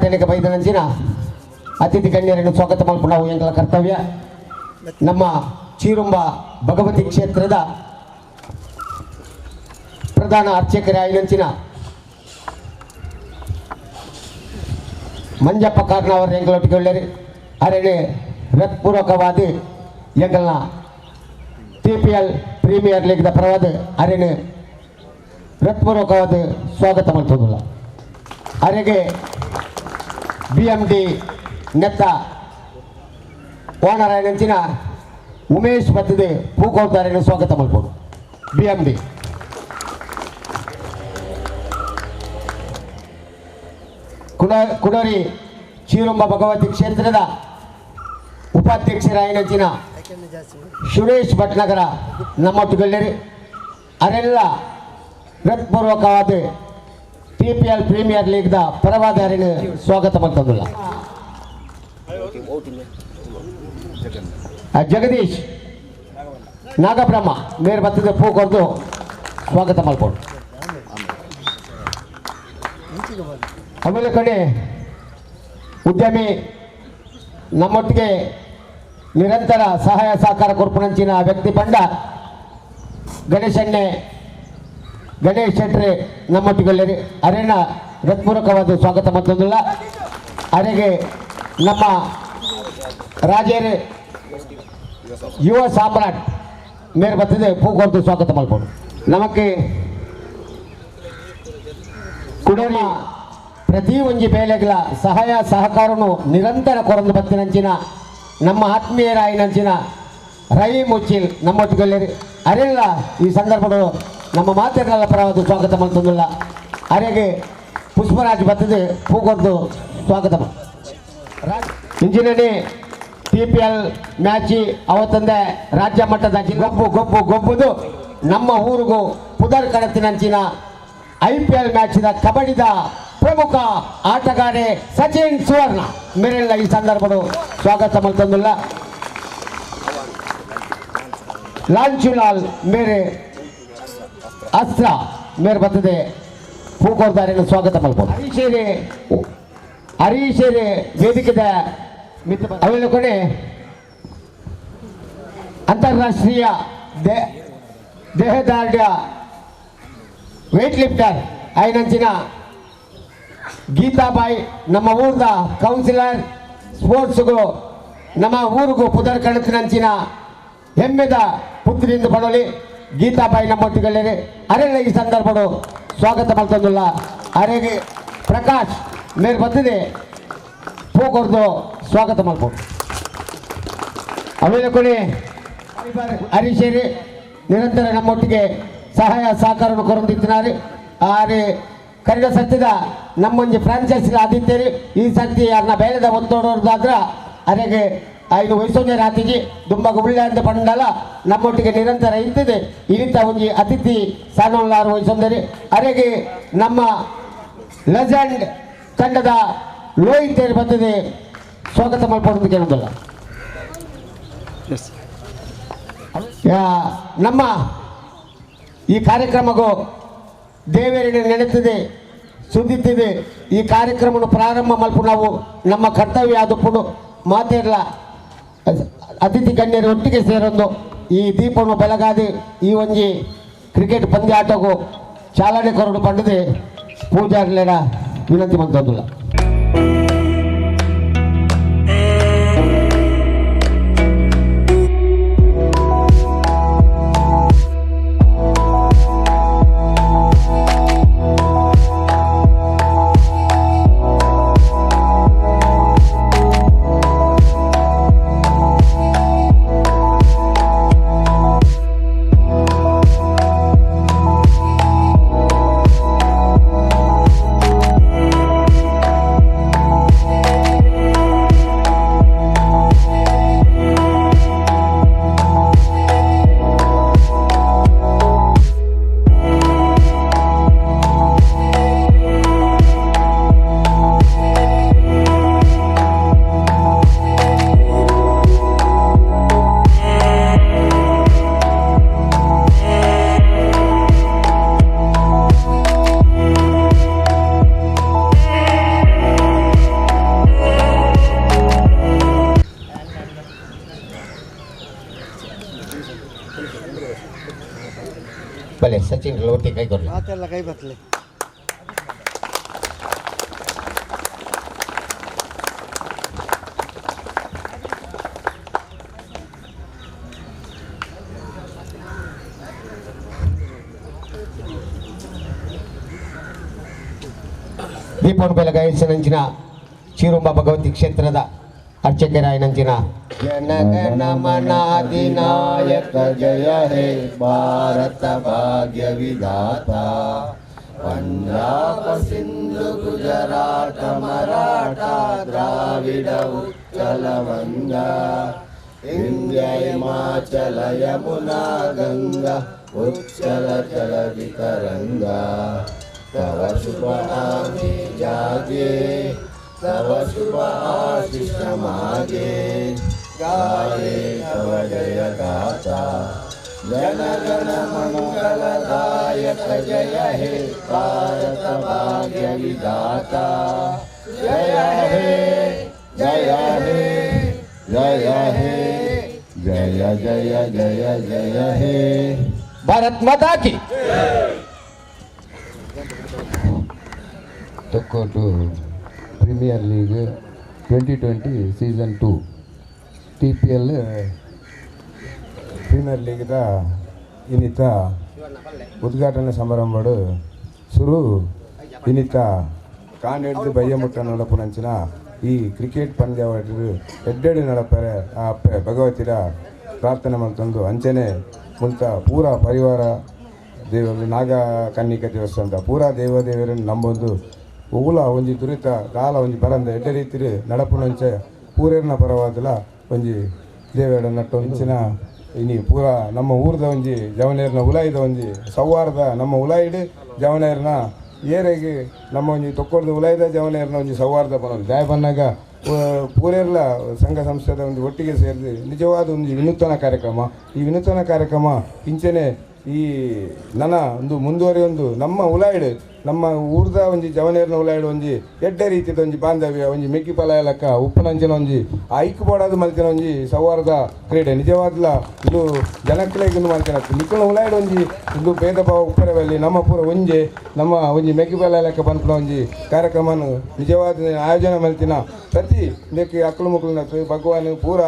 ಉದ್ಘಾಟನೆಗೆ ಬೈದನಂಚಿನ ಅತಿಥಿ ಗಣ್ಯರನ್ನು ಸ್ವಾಗತ ಮಲ್ಪುನವು ಎಂಕಲ ಕರ್ತವ್ಯ. ನಮ್ಮ ಚೀರುಂಬ ಭಗವತಿ ಕ್ಷೇತ್ರದ ಪ್ರಧಾನ ಅರ್ಚಕರಾಯಿನಂಚಿನ ಮಂಜಪ್ಪ ಕಾರ್ನವರ್ ಎಂಕಲೊಟ್ಟಿಗೆ ಅರೆನೆ ಹೃತ್ಪೂರ್ವಕವಾದ ಎಂಕಲ್ನ ಟಿಪಿಎಲ್ ಪ್ರೀಮಿಯರ್ ಲೀಗ್ದ ಪರವಾದ ಅರೆನೆ ಹೃತ್ಪೂರ್ವಕವಾದ ಸ್ವಾಗತ ಮಾಡ್ತದಲ್ಲ. ಅರೆಗೆ ಬಿಎಂಡಿ ನೆತ್ತ ಓನರ್ ಆಯಿನಂಚಿನ ಉಮೇಶ್ ಬತ್ತದೆ ಪೂಕೋರ್ದಾರನ್ನು ಸ್ವಾಗತ ಮಾಡ್ಬೋದು. ಬಿಎಂಡಿ ಕುಡೋರಿ ಚೀರುಂಬ ಭಗವತಿ ಕ್ಷೇತ್ರದ ಉಪಾಧ್ಯಕ್ಷರಾಯಿನಂಚಿನ ಸುರೇಶ್ ಭಟ್ನಗರ ನಮ್ಮೊಟ್ಟುಗಳ್ಳರಿ ಅರೆಲ್ಲ ಹೃತ್ಪೂರ್ವಕವಾದ ಟಿಪಿಎಲ್ ಪ್ರೀಮಿಯರ್ ಲೀಗ್ದ ಪರವಾದ ಅರೆನು ಸ್ವಾಗತ ಮಾಡ್ತದಲ್ಲ. ಜಗದೀಶ್ ನಾಗಬ್ರಹ್ಮ ಮೇರ್ ಬತ್ತದ ಪೂ ಕೊರ್ದು ಸ್ವಾಗತ ಮಾಡ್ಬೋದು. ಆಮೇಲೆ ಕಡೆ ಉದ್ಯಮಿ ನಮ್ಮೊಟ್ಟಿಗೆ ನಿರಂತರ ಸಹಾಯ ಸಹಕಾರ ಕೊರ್ಪುನಂಚಿನ ವ್ಯಕ್ತಿ ಪಂಡ ಗಣೇಶಣ್ಣೆ ಗಣೇಶ್ ಶೆಟ್ರೆ ನಮ್ಮೊಟ್ಟಿಗೆ ಅರೆನ ಹೃತ್ಪೂರ್ವಕವಾದ ಸ್ವಾಗತ ಮತ್ತೊಂದಿಲ್ಲ. ಅರೆಗೆ ನಮ್ಮ ರಾಜೇರಿ ಯುವ ಸಾಮ್ರಾಟ್ ಮೇರ್ ಬತ್ತದೆ ಪೂ ಕೊರ್ದು ಸ್ವಾಗತ ಮಾಡ್ಬೋದು. ನಮಕ್ಕೆ ಕುಡೋರಿ ಪ್ರತಿ ಒಂಜಿ ಬೇಲೆಗಳ ಸಹಾಯ ಸಹಕಾರನು ನಿರಂತರ ಕೊರಂದು ಬತ್ತಿನಂಚಿನ ನಮ್ಮ ಆತ್ಮೀಯರಾಯಿನಂಚಿನ ರೈ ಮುಚ್ಚಿಲ್ ನಮ್ಮೊಟ್ಟಿಗೆ ಅರೆಲ್ಲ ಈ ಸಂದರ್ಭದ ನಮ್ಮ ಮಾತೆಲ್ಲ ಪರವಾದ ಸ್ವಾಗತ ಮಾಡ್ತಂದಿಲ್ಲ. ಅರೆಗೆ ಪುಷ್ಪರಾಜ್ ಬತ್ತದೆ ಪೂ ಕೊರ್ದು ಸ್ವಾಗತ. ಇಂಜಿನಿಯರಿಂಗ್ ಟಿಪಿಎಲ್ ಮ್ಯಾಚಿ ಅವತ್ತಂದೆ ರಾಜ್ಯ ಮಟ್ಟದ ಗೊಬ್ಬು ಗೊಬ್ಬು ಗೊಬ್ಬುದು ನಮ್ಮ ಊರಿಗೂ ಪುದರ್ ಕಡತಿನಂಚಿನ ಐಪಿಎಲ್ ಮ್ಯಾಚಿನ ಕಬಡ್ಡಿದ ಪ್ರಮುಖ ಆಟಗಾರೆ ಸಚಿನ್ ಸುವರ್ಣ ಮೇರೆಲ್ಲ ಈ ಸಂದರ್ಭದ ಸ್ವಾಗತ ಮಾಡ್ತಂದಿಲ್ಲ. ಲಾಂಚುಲಾಲ್ ಮೇರೆ ಅಸ್ತ್ರ ಮೇರೆ ಬರ್ತದೆ ಪೂಕೋರ್ದಾರನ್ನು ಸ್ವಾಗತ ಮಾಡ್ಬೋದು. ಹರೀಶೇರಿ ವೇದಿಕೆದ ಅವೆಲ್ಲ ಕೊನೆ ಅಂತಾರಾಷ್ಟ್ರೀಯ ದೇಹದಾರ್ಢ್ಯ ವೇಟ್ ಲಿಫ್ಟರ್ ಐನಂಚಿನ ಗೀತಾಬಾಯಿ ನಮ್ಮ ಊರ್ದ ಕೌನ್ಸಿಲರ್ ಸ್ಪೋರ್ಟ್ಸ್ಗೂ ನಮ್ಮ ಊರಿಗೂ ಪುದರ್ ಕಣತಿನಂಚಿನ ಹೆಮ್ಮೆದ ಪುತ್ರಿಯಿಂದ ಪಡೋಲಿ ಗೀತಾಬಾಯಿ ನಮ್ಮೊಟ್ಟಿಗೆ ಅರೆಲ್ಲ ಈ ಸಂದರ್ಭಡು ಸ್ವಾಗತ ಮಾಡ್ತಂದಿಲ್ಲ. ಅರೆಗೆ ಪ್ರಕಾಶ್ ಮೇಲ್ ಬರ್ತದೆ ಪೂ ಕೊರ್ದು ಸ್ವಾಗತ ಮಾಡ್ಬೋದು. ಆಮೇಲೆ ಕೊನೆ ಹರೀಶೇರಿ ನಿರಂತರ ನಮ್ಮೊಟ್ಟಿಗೆ ಸಹಾಯ ಸಹಕಾರವನ್ನು ಕೊರೊಂದಿತ್ತಿನಾರು. ಆರೆ ಕನ್ನಡ ಸತ್ಯದ ನಮ್ಮೊಂಜಿ ಫ್ರಾಂಚೈಸಿ ಆದಿತ್ತೇರಿ ಈ ಸರ್ತಿ ಯಾರನ್ನ ಬೇಳೆದ ಒತ್ತೋಡೋದಾದ್ರ ಅರೆಗೆ ಐದು ವಯಸ್ಸೊಂದೇ ರಾತಿಗೆ ದುಂಬಗ ಉಳ್ಳೆ ಅಂತ ಪಂಡಲ ನಮ್ಮೊಟ್ಟಿಗೆ ನಿರಂತರ ಇರ್ತದೆ. ಇರಿತ ಒಂಜಿ ಅತಿಥಿ ಸಾನೋಲ್ಲಾರು ವಯಸ್ಸೊಂದರಿ ಅರೆಗೆ ನಮ್ಮ ಲೆಜೆಂಡ್ ತಂಡದ ಲೋಹಿತ್ ಬರ್ತದೆ ಸ್ವಾಗತ ಮಾಡ್ಕೊಂಡು ಕೇಳೋದಲ್ಲ. ನಮ್ಮ ಈ ಕಾರ್ಯಕ್ರಮಕ್ಕೂ ದೇವರನ್ನು ನೆನೆತಿದೆ ಸುದ್ದಿತ್ತಿದೆ. ಈ ಕಾರ್ಯಕ್ರಮವನ್ನು ಪ್ರಾರಂಭ ಮಲ್ಪ ನಾವು ನಮ್ಮ ಕರ್ತವ್ಯ ಆದప్పుడు ಮಾತಿರಲ್ಲ ಅತಿಥಿ ಗಣ್ಯರು ಒಟ್ಟಿಗೆ ಸೇರೊಂದು ಈ ದೀಪವನ್ನು ಬೆಳಗಾದಿ ಈ ಒಂಜಿ ಕ್ರಿಕೆಟ್ ಪಂದ್ಯಾಟಕ್ಕೂ ಚಾಲನೆ ಕೊರಡು ಪಂಡದೆ ಪೂಜಾರಿಲೇನ ವಿನಂತಿ ಮಂತಂದಿಲ್ಲ. ಬಲೆ ಸಚಿನ್ ಒಟ್ಟಿಗೆ ಕೈ ಕೊಡಲಿ ಮಾತೆಲ್ಲ ಕೈ ಬತ್ತಲೆ. ದೀಪವನ್ನು ಬೆಳಗಾಯಿಸಿನಂಚಿನ ಚೀರುಂಬ ಭಗವತಿ ಕ್ಷೇತ್ರದ ಅರ್ಚಕರಾಯನಂಚಿನ ಜನಗಣಮನಾಧಿನಾಯಕ ಜಯ ಹೇ ಭಾರತ ಭಾಗ್ಯ ವಿಧಾತ ಪಂಜಾಬ ಸಿಂಧು ಗುಜರಾಟ ಮರಾಠ ದ್ರಾವಿಡ ಉತ್ಕಲ ವಂಗ ಇಂದ್ಯ ಹಿಮಾಚಲ ಯಮುನಾ ಗಂಗಾ ಉಚ್ಚಲ ಜಲಧಿ ತರಂಗ ತವ ಶುಭ ನಾಮೆ ಜಾಗೆ ತವ ಶುಭ ಆಶಿಷ ಮಾಗೆ ಗಾಯೆ ತವ ಜಯ ಗಾಥಾ ಜನಗಣ ಮಂಗಲದಾಯಕ ಜಯ ಹೇ ಭಾರತ ಭಾಗ್ಯ ವಿಧಾತ ಜಯ ಹೇ ಜಯ ಹೇ ಜಯ ಹೇ ಜಯ ಜಯ ಜಯ ಜಯ ಹೇ ಭಾರತ್ ಮಾತಾ ಕಿ. Thokkottu premier league 2020 season 2 TPL premier ಲೀಗ್ದ ಇನ್ನಿತ ಉದ್ಘಾಟನಾ ಸಮಾರಂಭಡು ಸುರು ಇನ್ನಿತ ಕಾಂಡೆಡ್ದು ಬಯ್ಯಮುಟ್ಟ ನಡಪುನಂಚಿನ ಈ ಕ್ರಿಕೆಟ್ ಪಂದ್ಯಾವಳಿ ಎಡ್ಡೆಡು ನಡಪರೆ ಆ ಅಪ್ಪೆ ಭಗವತಿರ ಪ್ರಾರ್ಥನೆ ಮಲ್ತೊಂದು ಅಂಚನೆ ಮುಲ್ತ ಪೂರಾ ಪರಿವಾರ ದೇವರು ನಾಗ ಕನ್ನಿಕ ದೇವಸ್ಥಾನದ ಪೂರಾ ದೇವದೇವರನ್ನು ನಂಬೊಂದು ಉಲ ಒಂಜಿ ದುರಿತ ದಾಲ ಒಂಜಿ ಬರಂದ ಎಡ್ಡೆ ರೀತಿರು ನಡಪುನಂಚೆ ಪೂರೇರ್ನ ಪರವಾದಲ ಒಂಜಿ ದೇವೇಡ ನಟ್ಟೊಂಚಿನ ಇನಿ ಪೂರಾ ನಮ್ಮ ಊರ್ದ ಒಂಜಿ ಜವನೇರ್ನ ಉಲಾಯಿದ ಒಂಜಿ ಸೌಹಾರ್ದ ನಮ್ಮ ಉಲಾಯಿಡು ಜವನೇರ್ನ ಏರೆಗೆ ನಮ್ಮ ಒಂಜಿ ತೊಕ್ಕೊಡ್ದು ಉಲಾಯಿದ ಜವನೇರ್ನ ಒಂಜಿ ಸೌಹಾರ್ದ ಬನ್ನೊಂದು ಜಾಯ ಬನ್ನಾಗ ಪೂರೇರ್ಲ ಸಂಘ ಸಂಸ್ಥೆದ ಒಂದು ಒಟ್ಟಿಗೆ ಸೇರಿದು ನಿಜವಾದ ಒಂದು ವಿನೂತನ ಕಾರ್ಯಕ್ರಮ. ಈ ವಿನೂತನ ಕಾರ್ಯಕ್ರಮ ಇಂಚೆನೆ ಈ ನನ ಒಂದು ಮುಂದುವರಿಯೊಂದು ನಮ್ಮ ಉಲಾಯಿಡು ನಮ್ಮ ಊರ್ದ ಒಂಜಿ ಜವನೇರ್ನ ಉಲಾಯಿಡು ಒಂಜಿ ಎಡ್ಡೆ ರೀತಿದ ಒಂಜಿ ಬಾಂಧವ್ಯ ಒಂಜಿ ಮೆಕ್ಕಿ ಪಲಾಯಲಕ್ಕ ಉಪ್ಪುನಂಚಿನ ಒಂಜಿ ಐಕ್ ಬೋಡಾದ ಮಲ್ತಿನ ಒಂಜಿ ಸೌಹಾರ್ದ ಕ್ರೀಡೆ ನಿಜವಾದ್ಲ ಇದು ಜನಕ್ಲೆಗ್ ಇಂದು ಮಲ್ತಿನ ನಿಕ್ಕುನ ಉಲಾಯಿಡು ಒಂಜಿ ಇಂದು ಭೇದ ಭಾವ ಉಪ್ಪರವಲ್ಲಿ ನಮ್ಮ ಪೂರ ಒಂಜೆ ನಮ್ಮ ಒಂಜಿ ಮೆಕ್ಕಿ ಪಲಾಯಲಕ್ಕ ಪನ್ಪುನ ಒಂಜಿ ಕಾರ್ಯಕ್ರಮನು ನಿಜವಾದ ಆಯೋಜನೆ ಮಲ್ತಿನ ಪ್ರತಿ ಇಂದಕ್ಕೆ ಅಕ್ಕಲು ಮುಕ್ಕುಲು ಭಗವಾನ್ ಪೂರ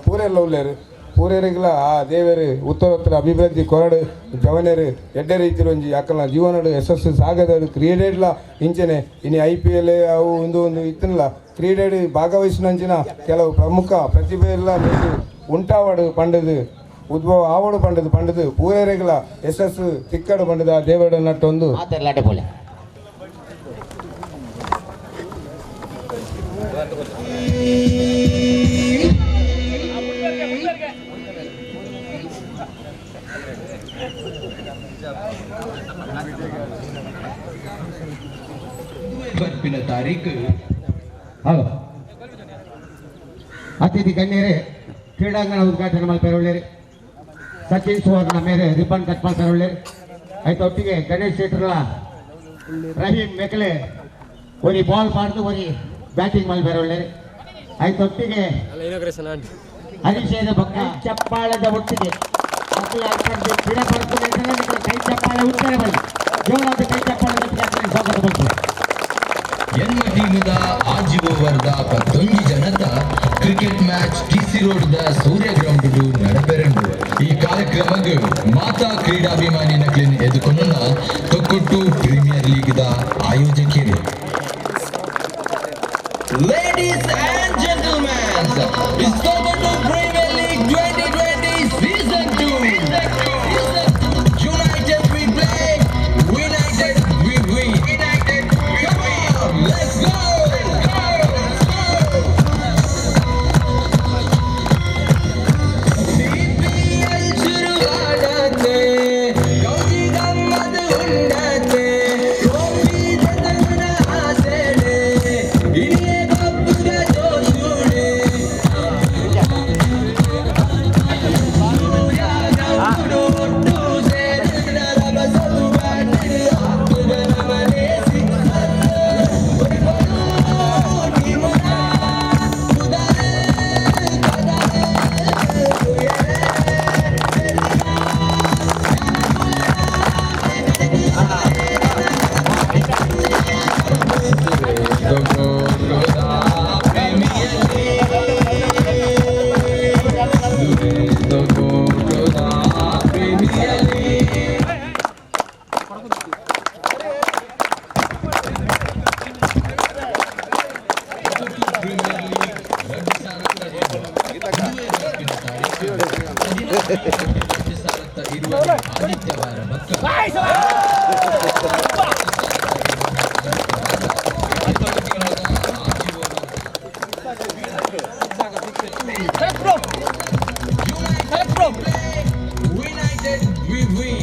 ಪೂರೆಲ್ಲ ಉಲ್ಲೇರು ಪೂರೇರಿಗ್ಲ ಆ ದೇವರು ಉತ್ತರೋತ್ತರ ಅಭಿವೃದ್ಧಿ ಕೊರಡು ಜವನೇರು ಎಡ್ಡೆ ರೀತಿಲಿ ಒಂಜಿ ಅಕ್ಕಲ್ನ ಜೀವನಡು ಯಶಸ್ಸು ಸಾಗದಡು ಕ್ರೀಡೆಡ್ಲ ಇಂಚನೆ ಇನಿ IPL ಅವು ಒಂದು ಒಂದು ಇತ್ತನಲ್ಲ ಕ್ರೀಡೆಡು ಭಾಗವಹಿಸಿನಂಚಿನ ಕೆಲವು ಪ್ರಮುಖ ಪ್ರತಿಭೆ ಎಲ್ಲ ಉಂಟಾವಡು ಪಂಡದು ಉದ್ಭವ ಆವಡು ಪಂಡದು ಪಂಡದು ಪೂರೇರಿಗ್ಲ ಯಶಸ್ಸು ತಿಕ್ಕಡು ಪಂಡದ ಆ ದೇವರ ನಟ್ಟೊಂದು ಮಾತಾಡಲಾಟೆ ಬೋಲೆ. ಬರ್ಪಿನ ತಾರೀಕು ಹಲೋ ಅತಿಥಿ ಗಣ್ಯರೇ, ಕ್ರೀಡಾಂಗಣ ಉದ್ಘಾಟನೆ ಮಲ್ಪೆರೊಳ್ಳೇರಿ ಸಚಿನ್ ಸುವರ್ಣ ಮೇರೆ ರಿಬ್ಬನ್ ಕಟ್ ಮಲ್ಪೆರೊಳ್ಳೇರಿ ಆಯ್ತು ಒಟ್ಟಿಗೆ ಗಣೇಶ್ ಶೆಟ್ಟರ್ಲ ರಹೀಂ ಮೆಕ್ಲೆ ಒರಿ ಬಾಲ್ ಪಾಡ್ದು ಒರಿ ಬ್ಯಾಟಿಂಗ್ ಮಲ್ಪೆರೊಳ್ಳೇರಿ ಆಯ್ತು ಒಟ್ಟಿಗೆ ಹರೀಶೇನ ಭಕ್ತ ಚಪ್ಪಾಳದ ಒಟ್ಟಿಗೆ ಕೈ ಚಪ್ಪಾಳೆ ಉತ್ತರ ಬಲ್ಲಿ ಜೋರಾದ ಕೈ ಚಪ್ಪಾಳೆ ಸ್ವಾಗತ ಬರ್ತದೆ. ಎನ್ಮ ಟೀಮುದ ಆಜೀವ ವರ್ದ ಪತ್ತೊಂಜಿ ಜನತ cricket match TC road the Surya ground ನಡಪೆರಂಡು. ಈ ಕಾರ್ಯಕ್ರಮಕ್ಕೆ ಮಾತಾ ಕ್ರೀಡಾಭಿಮಾನಿ ನಕ್ಲಿನ್ ಎದುಕೊಂಡ ತೊಕ್ಕೊಟ್ಟು ಪ್ರೀಮಿಯರ್ ಲೀಗ್ the ಆಯೋಜಕರು. Ladies and gentlemen, it's Thokkottu Premier League 2020 Season 2. United we play, United we win. Come on, let's go! TPL ಶುರುವಾಡತೆ, ಗೌಜಿ ಗಮ್ಮತ್ ಉಂಡತೆ, ಟ್ರೋಫಿ ಜತನ ಆಸೆಡೆ, ಇನಿಯೇ ಬಬ್ಬುಗ ಜೋಶುಡೆ. ಆದಿತ್ಯವಾರ ಬೊಕ್ಕ United we win.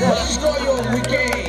Destroy your wicket.